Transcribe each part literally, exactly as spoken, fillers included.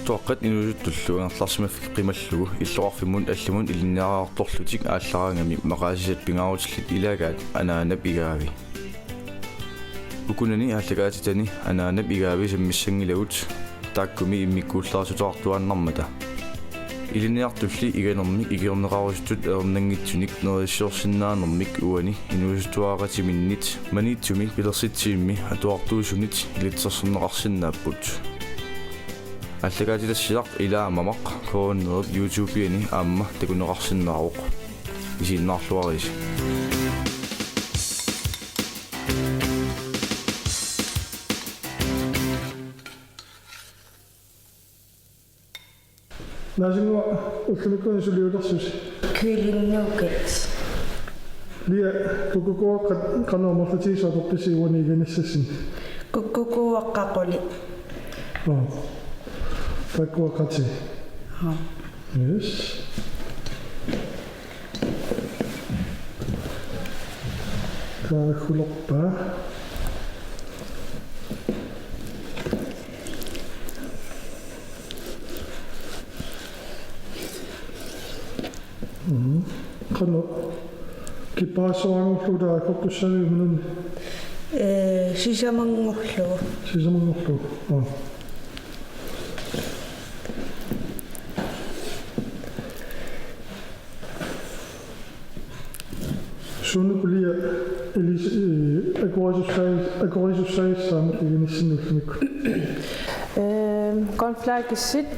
Uaqqat inuusuttullu angerlarsimaffik qimallugu illoqarfimmut allamut ilinniartorlutik aallaraangamik maqaasisat pingaarutillit ilaagaat anaanap igaavi. Ukunani aallakaatitani anaanap igaavi sammissanngilagut taakkumi immikkuullarissuteqartuaannarmata. Ilinniartulli iganermik ikiorneqarusuttut ajornanngitsunik nerisassiorsinnaanermik uani inuusuttuaraqatiminnit Maniitsumi pilersitsivimmi atuartuusunit ilitsersorneqarsinnaapput. Aallakaatitassiaq ilaa mamaq K N R-ip YouTube-iani aamma takuneqarsinnaavoq. Isiginnaarluarisi. Naasinnguaq, ullumikkuni suliulersusi? Kylling nuggets. Lea, kukkukuaqqat qanoq amerlatigisut atorpisi uani iganissassinni? Kukkukuaqqat qulit. Aa. Taakkuaqqat. Aa. Yes. Taakkulerpaa. Mhm. Qanoq? Kipparissuanngorlugu taakkortussaviuminun? Ee, sisamanngorlugu. Sisamanngorlugu. Aa. Suunuku Lea ilis-, ee, akorisussaavis-, akorisussaavissaammat iganissinni ullumikkut? Ehm, cornflakesit,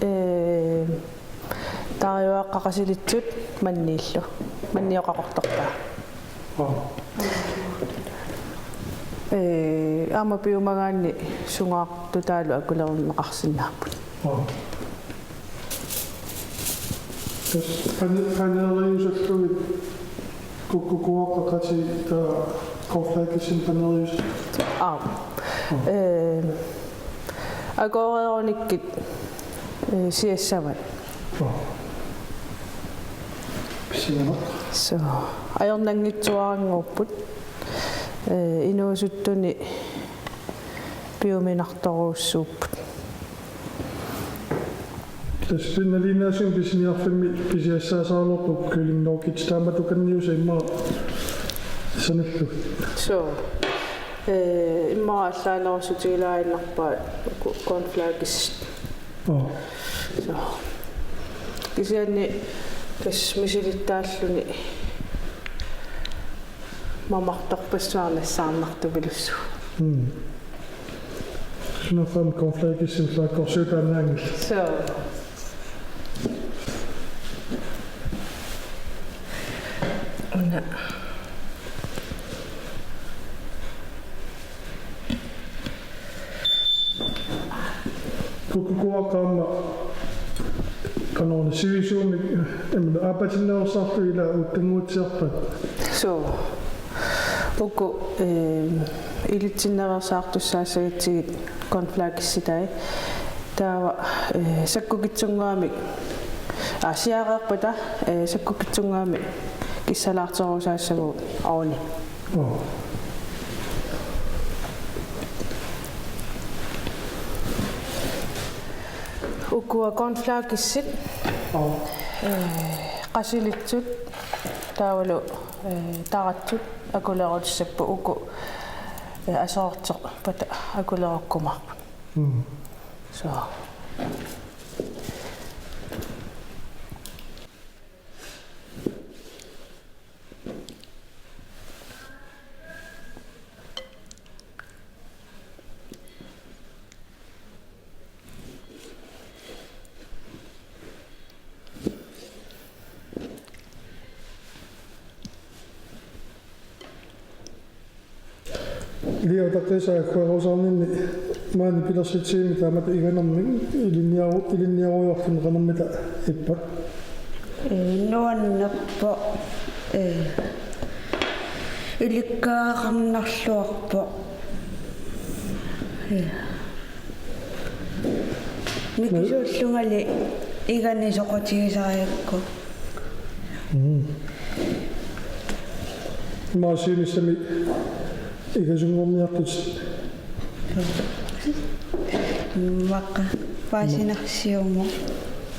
ehm, taariuaqqat qasilitsut manniillu. Mannioqaqortortaa. Aa. Ee, aamma piumagaanni sungaartutaalu akulerneqarsinnaapput. Aa. Tassa pane-, paneeriusallugit kukkukuaqqat qasili taava cornflakesit paneerius-. Aap. Aa. Ee, akoreerunikkit, ee, siassavat. Aa. Pisimanaq. So, ajornanngitsuaranngorput. Ee, inuusuttuni piuminartorujussuupput. Tassa pinnalinnaasumik pisiniarfimmi pisiassaasaarnerput kylling nuggets, taamatukanniusa immaqa sanillugit. So, ee, immaqa allaanerussutigilaannarpaa ku-, cornflakes. Aa. So. Kisianni tassa misilittaalluni mamartarpassuarnik nassaarnartupilussuuvoq. Mm. Sunaaffa cornflakesit ullaakkoorsiutaannaanngillat. So. Una. Kukkukuaqqat aamma qanoruna sivisuumik, aamma aappatinneersaartut ilaa uuttunnguutsiarpaat. So. Uku, ee, ilitsinneersaartussaassagatsigit cornflakesitai. Taava, ee, sakkukitsunnguamik. Aa, siareerpata, ee, sakkukitsunnguamik kissalaarterusaassavagut ovni. Aa. Ukua cornflakesit. Aa. Ee, qasilitsut. Taavalu, ee, taratsut akulerutissapput uku, ee, aserorterpata akulerukkumaarput. Mm. So. Lea, utaqqisa agguarusaarninni maani pilersitsivimmi taamatut iganermik ilinniaru-, ilinniarujoorluni qanormita ippa? Ee, nuannerpoq, ee, ilikkagaqarnerluarpoq. Ee. Mikisuullungali igani soqutigisariakku. Mm. Maasiinissami igasunngorniartut. Immaqa. Paasinarsiuvoq.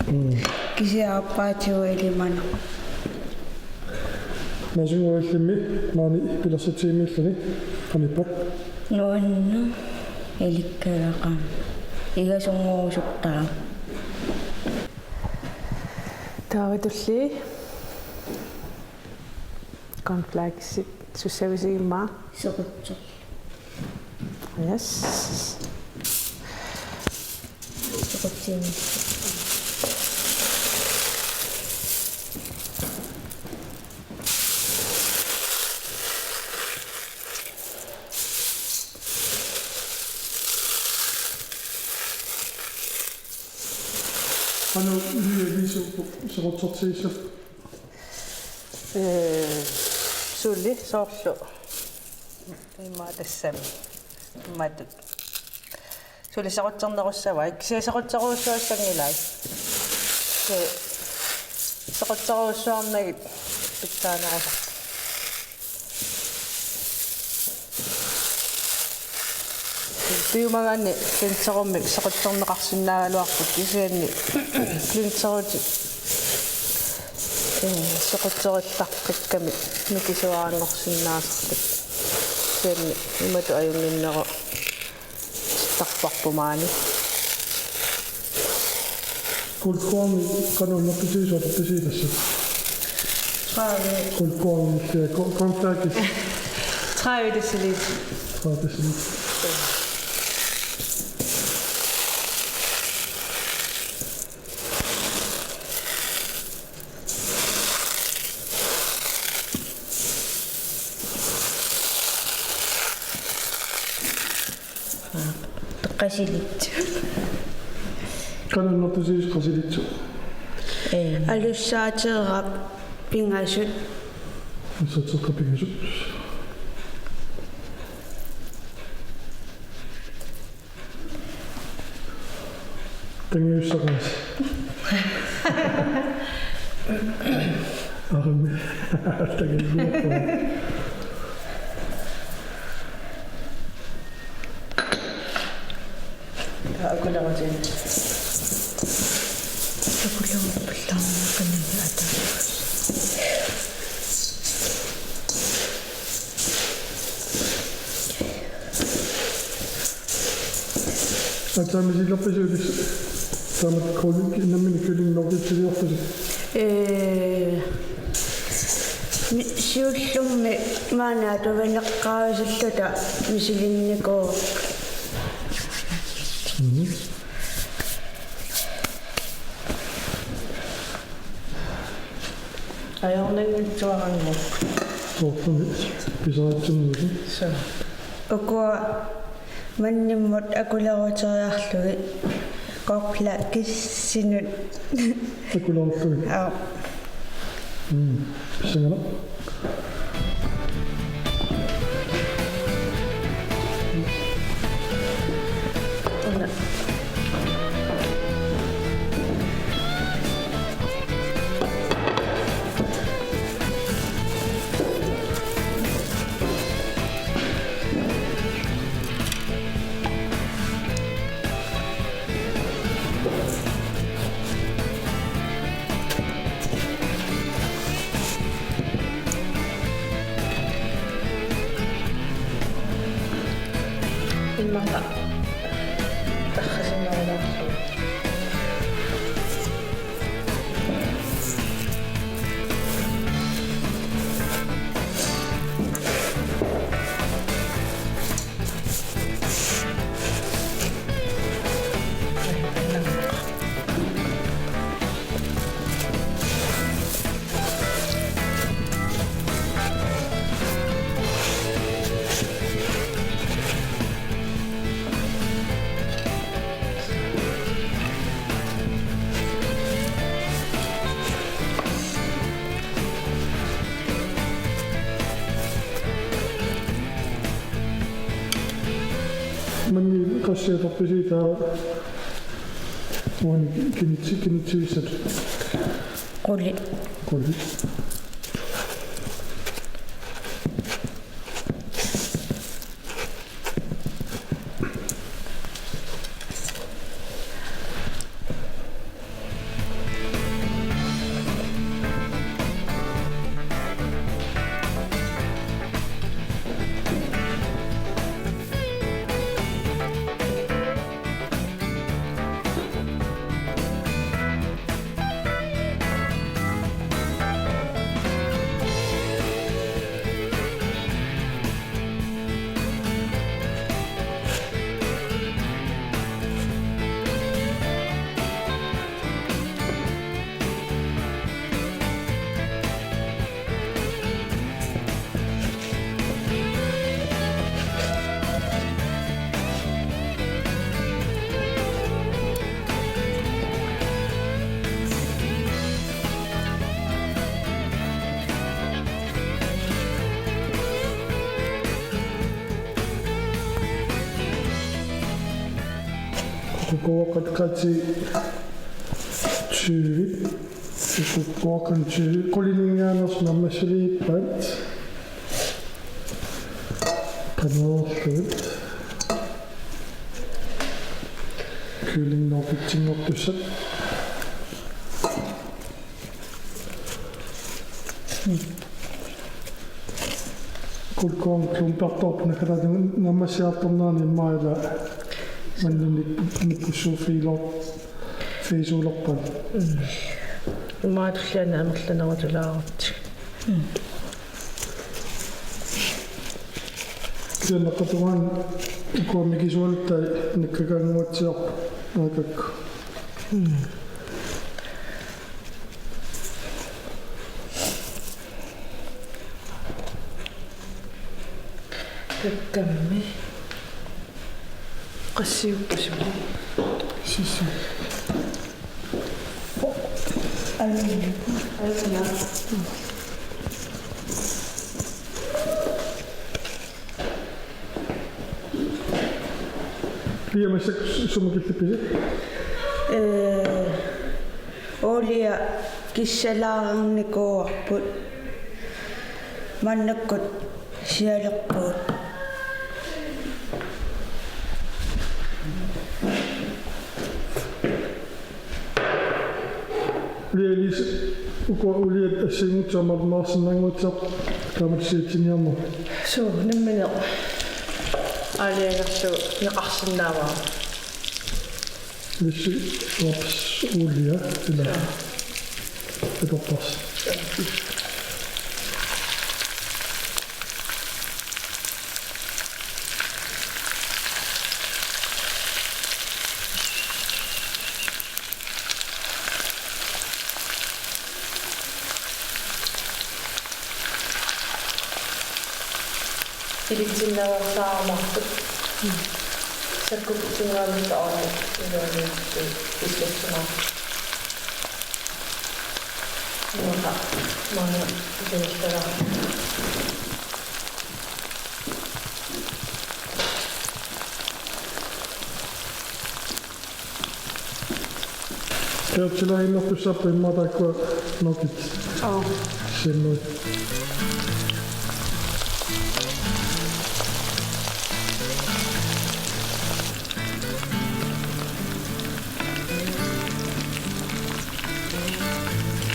Mm. Kisianni aappaatigooq ilimanaq. Nasunguillimmi maani pilersitsigimmiilluni qanippat? Nuanneq ilikkagaqaanga. Igasunngorusuttaa. Taava tulli cornflakesit sussavisigimmata? Sequtsoq. Yes. Sequtsiinnissaq. Qanoq iliornissappat sequtsertigissavat? Ee, suli soorlu. Immaqa tassami. Immaqa. Suli sequtsernerussavai. Kisianni sequtserujussuassanngilai. Ee, sequtserujussuarnagit pitsaanerusarput. Piumagaanni blenderummik sequtserneqarsinnaagaluarput kisianni blenderutit, ee, sequtserillartakkamik mikisuaranngorsinnaasarput. Kisianni imatut ajunnginneruvoq. Tarparput maani. Guldkorni qanoq annertutigisut atortisigisassat? Tredive. Guldkorni, ja, ko-, cornflakes. Tredive deciliter. Tredive deciliter. Qasilitsut. Qanoq annertutigisut qasilitsut? Ee. Alussaateeraq pingasut. Alussaateeraq pingasut. Tunniussaqaasi. Armi. Tunniussaqaasi. Akulerutin. Akuleruppallarnaqanani ata. Aatsaat misilerpisi ulis taamak kylling, nammineq kylling norditsiliorpusi? Ee, mi-, siullermik maani atuineqqaarusulluta misilinnikuuvoq. Mhm. Ajornanngitsuarannguaq. Soorlumi pisaritsinnut. Suu. Ukua mannimmut akuleruteriarlugit cornflakesinut. Akulerullugit. Aap. Mm, pissanganaq. Immaqa tarrisinnaarumaarlugu. Maani qassiatorpisi taava uani kinitsi-, kinitsivissat? Quli. Quli. Uaqqat qati tyve. Uaqqat tyve. Qulininngaaneersut naammassiliippaat. Qaneerluit. Kylling Nuggetsinngortussat. Guldkorn klumpertorput naggataatigut naammassiartornerani immaqa ila manninik nippussuu fiiloor-, fiisuulerpaat. Immaqa tulliani amerlanerutulaarutsigit. Kisianni naqqatugaanni ukua mikisualuttai nakkakaannguatsiarput naakakku. Takkammi. Qassiuppasuli. Sissu. Almina. Almina. Pia, massakkut sumut killippisi? Ee, uulia kissalaarnikuuarput. Maannakkut sialerpugut. Ulia Elise, ukua uuliat assigiinngitsut amerlaneersinnaannguatsiarput taamatut siatsiniarneq. Suu, nammineq aalajangerlugu neqarsinnaavara. Lissi raps uulia ila. Suu. Atortarsi. Ilitsinnaveersaarumaarput. Sakkukutsunnguamik aamma iluaniittut ilitsinnaveersaarumaarput. Imaappoq maanna iluaniittut. Tørtilaaginnartussaapput immaqa taakkua nugget. Aa. Sinnui.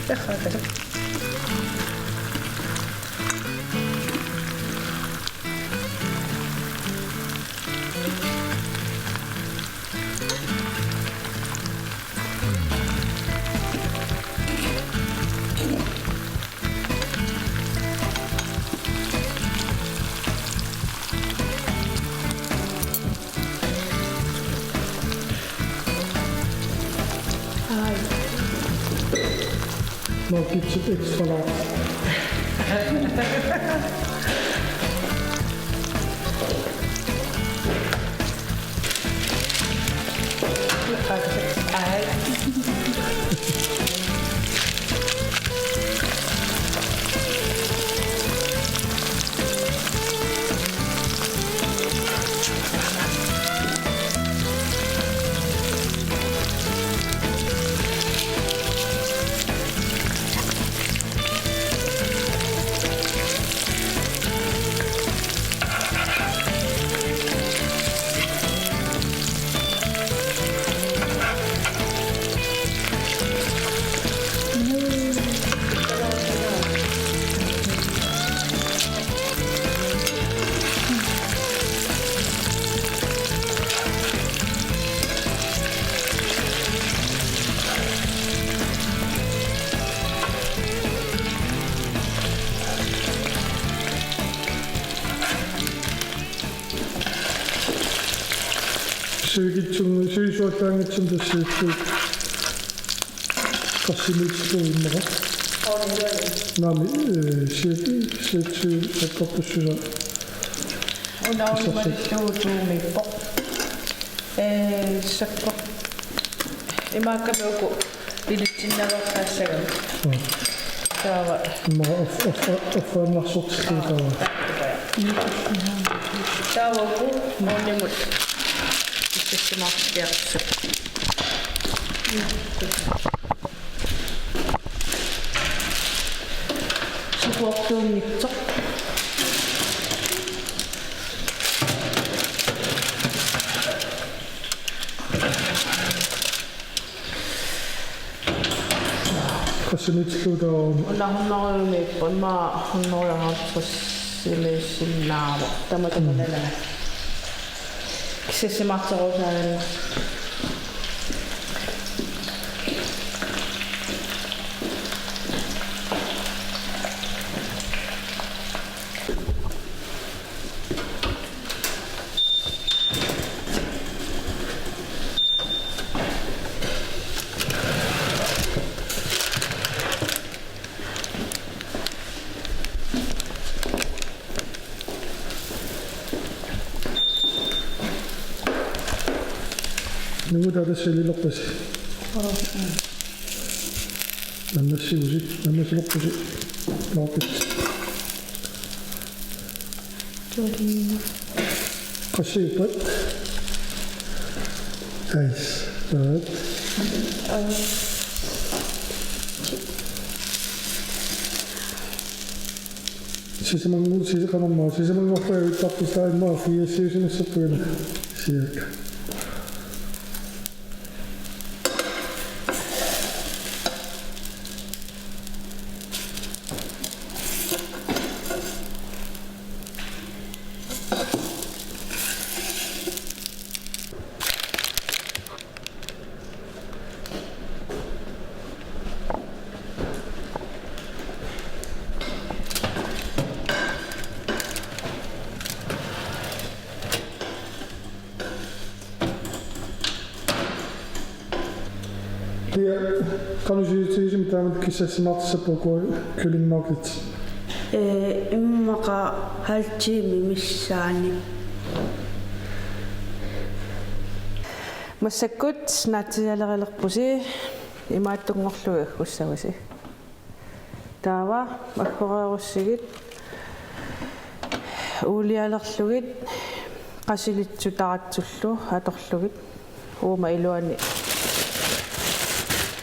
Taxaataq. Ai. Nuggets extra large. Ai. Sivikitsunngu-, sivisuallaanngitsumik tassa sivikitsunnguit. Qassimiitsuuimmara. Naamik, ee, siat-, siatsiu sakkortussusaa. Una uummalillugu tuumiippoq. Ee, sakko. Imaakkami uku ilitsinnaveersaassagami. Mm. Taava. Immaqa of-, of-, offaannarsortillugu taava. Taava uku uunimut. Kissassimaartitsiarissappat. Sukuartuunngitsoq. Qassimitsluta. Una hundrede, immaqa hundrede og halvtreds-imiissinnaavoq. Tamatuma. Mm. Nalaa. Kissassimaarterusaarluni. Nungutaa tassa ililerpasi. Aa, mm. Nammassivusi, nammasilerpusi. Loorpit. Tuulliina. Qassiuppat? Ais, taat. Aa. Sisamanngu-, sisamanngorlugu, sisamannguarlugu avittarput, taava immaqa fiassiusimassappugut. Siak. Pia, qanoq sivisutigisumik taamatut kissassimaartissappat uku kylling nuggets? Ee, immaqa halv time missaani. Massakkut naatsitalerlerpusi, imaattunngorlugit aggussavasi. Taava aggoreerussigit uulialerlugit qasilitsut taratsullu atorlugit uuma iluani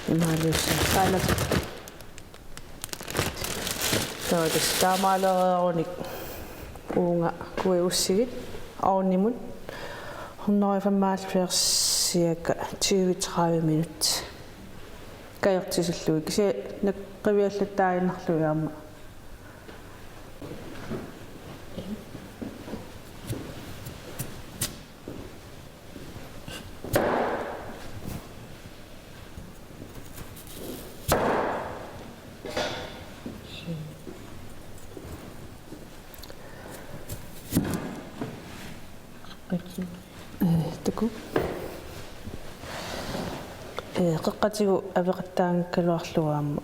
imaaliussaaq. Taava tassa taamaalereerunik uunga kuigussigit ovnimut hundrede og femoghalvfjerds, cirka tyve tredive minut. Kajortisillugit. Kisianni nakkiviallattaaginnarlugit aamma. Ee, takuuk. Ee, qeqqatigut apeqattaanngikkaluarlugu aamma.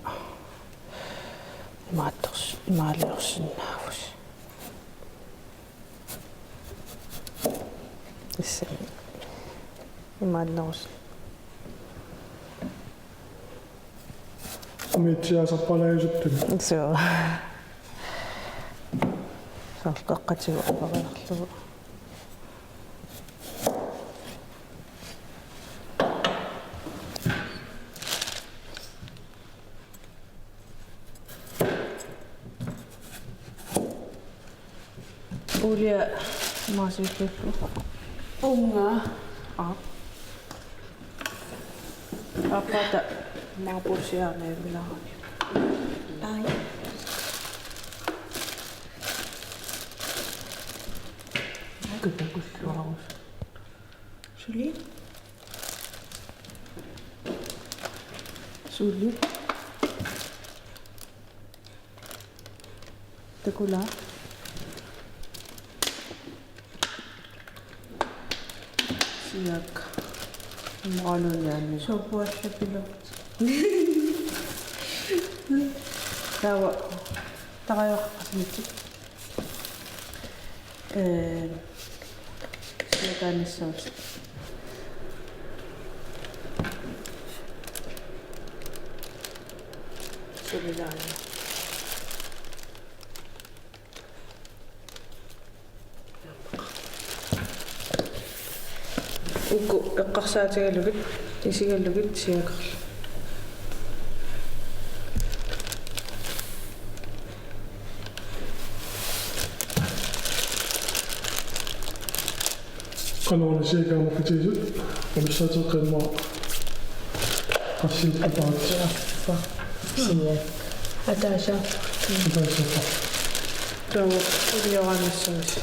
Imaattors-, imaaliorsinnaavusi. Tassami. Imaannerus. Umiatsiaasarpalaajusuttunga. Suu. Soorlu qeqqatigut aperiarlugu. Uulia maasiulluullugu. Uunga. Aa. Aappaata maapuussiaannavilaarami. Ai. Aika takulluarus. Suli. Suli. Takula. Siak. Immaqa uani. Soorlu allapilortoq. Taava. Tarajoqasmitsik. Ee, siakaanissavat. Sulilaana. Uku eqqarsaatigalugit, isigalugit siakarlu. Qanoq una siakaammik fitiisut, unassaateqqimma qassiuppataat. Siak. Ataasiaq. Ataasiaq. Taava ulioraanissamisi.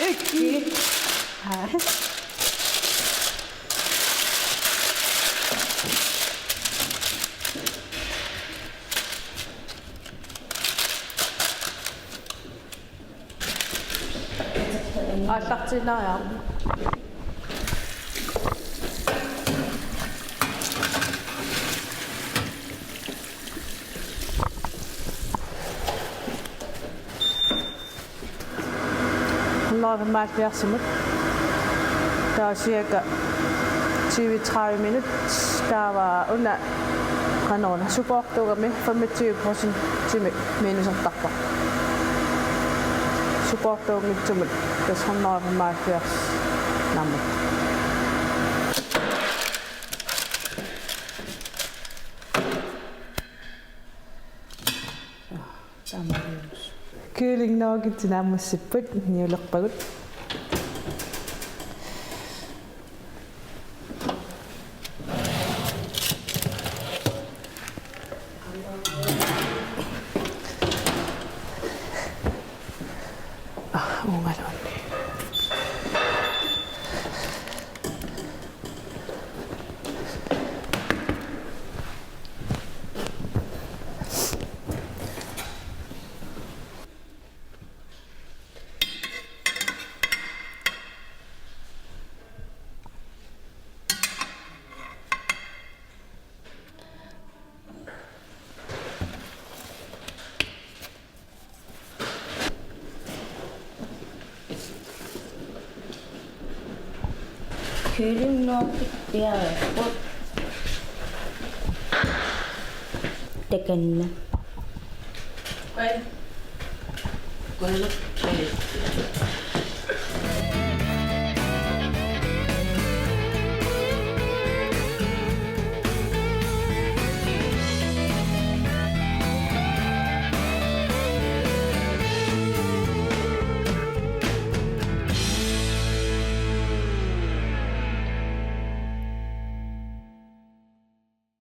Ikki. Aallartiinnariaruk. Hundrede femoghalvfjerdsimut. Taava cirka tyve tredive minut. Taava una qanoruna supoortuugami femogtyve procentimik minusertarpoq. Supoortuunngitsumut tassa hundrede femoghalvfjerds naammat. Kylling nuggets naammassipput, niulerpagut. Ah, uungaluunniit. Kylling nuggets piareerput. Takanna. Qujan. Qujanaq.